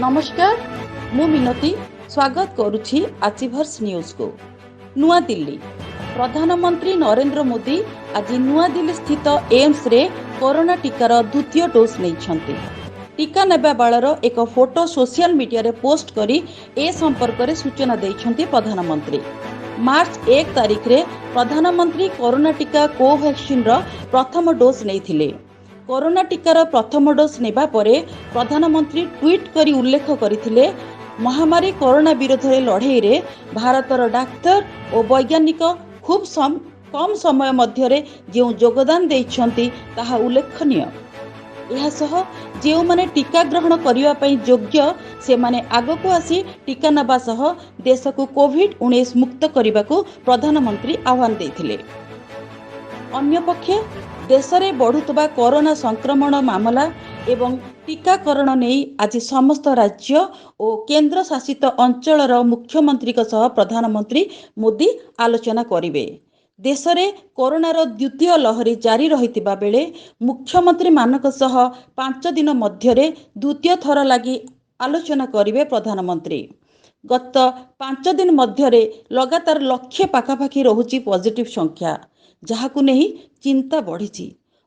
ନମସ୍କାର, ମୁଁ ମିନତି ସ୍ୱାଗତ କରୁଛି ଆଚିଭର୍ସ ନ୍ୟୁଜକୁ। ନୂଆଦିଲ୍ଲୀ, ପ୍ରଧାନମନ୍ତ୍ରୀ ନରେନ୍ଦ୍ର ମୋଦି ଆଜି ନୂଆଦିଲ୍ଲୀ ସ୍ଥିତ ଏମ୍ସରେ କରୋନା ଟିକାର ଦ୍ୱିତୀୟ ଡୋଜ୍ ନେଇଛନ୍ତି। ଟିକା ନେବା ବେଳର ଏକ ଫଟୋ ସୋସିଆଲ ମିଡିଆରେ ପୋଷ୍ଟ କରି ଏ ସମ୍ପର୍କରେ ସୂଚନା ଦେଇଛନ୍ତି ପ୍ରଧାନମନ୍ତ୍ରୀ। ମାର୍ଚ୍ଚ 1 ତାରିଖରେ ପ୍ରଧାନମନ୍ତ୍ରୀ କରୋନା ଟିକା କୋଭାକ୍ସିନର ପ୍ରଥମ ଡୋଜ୍ ନେଇଥିଲେ। କରୋନା ଟିକାର ପ୍ରଥମ ଡୋଜ୍ ନେବା ପରେ ପ୍ରଧାନମନ୍ତ୍ରୀ ଟ୍ୱିଟ୍ କରି ଉଲ୍ଲେଖ କରିଥିଲେ, ମହାମାରୀ କରୋନା ବିରୋଧରେ ଲଢ଼େଇରେ ଭାରତର ଡାକ୍ତର ଓ ବୈଜ୍ଞାନିକ ଖୁବ୍ କମ୍ ସମୟ ମଧ୍ୟରେ ଯେଉଁ ଯୋଗଦାନ ଦେଇଛନ୍ତି, ତାହା ଉଲ୍ଲେଖନୀୟ। ଏହା ସହ ଯେଉଁମାନେ ଟିକା ଗ୍ରହଣ କରିବା ପାଇଁ ଯୋଗ୍ୟ, ସେମାନେ ଆଗକୁ ଆସି ଟିକା ନେବା ସହ ଦେଶକୁ କୋଭିଡ-19 ମୁକ୍ତ କରିବାକୁ ପ୍ରଧାନମନ୍ତ୍ରୀ ଆହ୍ୱାନ ଦେଇଥିଲେ। ଅନ୍ୟପକ୍ଷେ ଦେଶରେ ବଢ଼ୁଥିବା କରୋନା ସଂକ୍ରମଣ ମାମଲା ଏବଂ ଟିକାକରଣ ନେଇ ଆଜି ସମସ୍ତ ରାଜ୍ୟ ଓ କେନ୍ଦ୍ର ଶାସିତ ଅଞ୍ଚଳର ମୁଖ୍ୟମନ୍ତ୍ରୀଙ୍କ ସହ ପ୍ରଧାନମନ୍ତ୍ରୀ ମୋଦି ଆଲୋଚନା କରିବେ। ଦେଶରେ କରୋନାର ଦ୍ୱିତୀୟ ଲହରୀ ଜାରି ରହିଥିବା ବେଳେ ମୁଖ୍ୟମନ୍ତ୍ରୀମାନଙ୍କ ସହ 5 ଦିନ ମଧ୍ୟରେ ଦ୍ୱିତୀୟ ଥର ଲାଗି ଆଲୋଚନା କରିବେ ପ୍ରଧାନମନ୍ତ୍ରୀ। ଗତ 5 ଦିନ ମଧ୍ୟରେ ଲଗାତାର ଲକ୍ଷେ ପାଖାପାଖି ରହୁଛି ପଜିଟିଭ୍ ସଂଖ୍ୟା, ଯାହାକୁ ନେଇ ଚିନ୍ତା ବଢ଼ିଛି।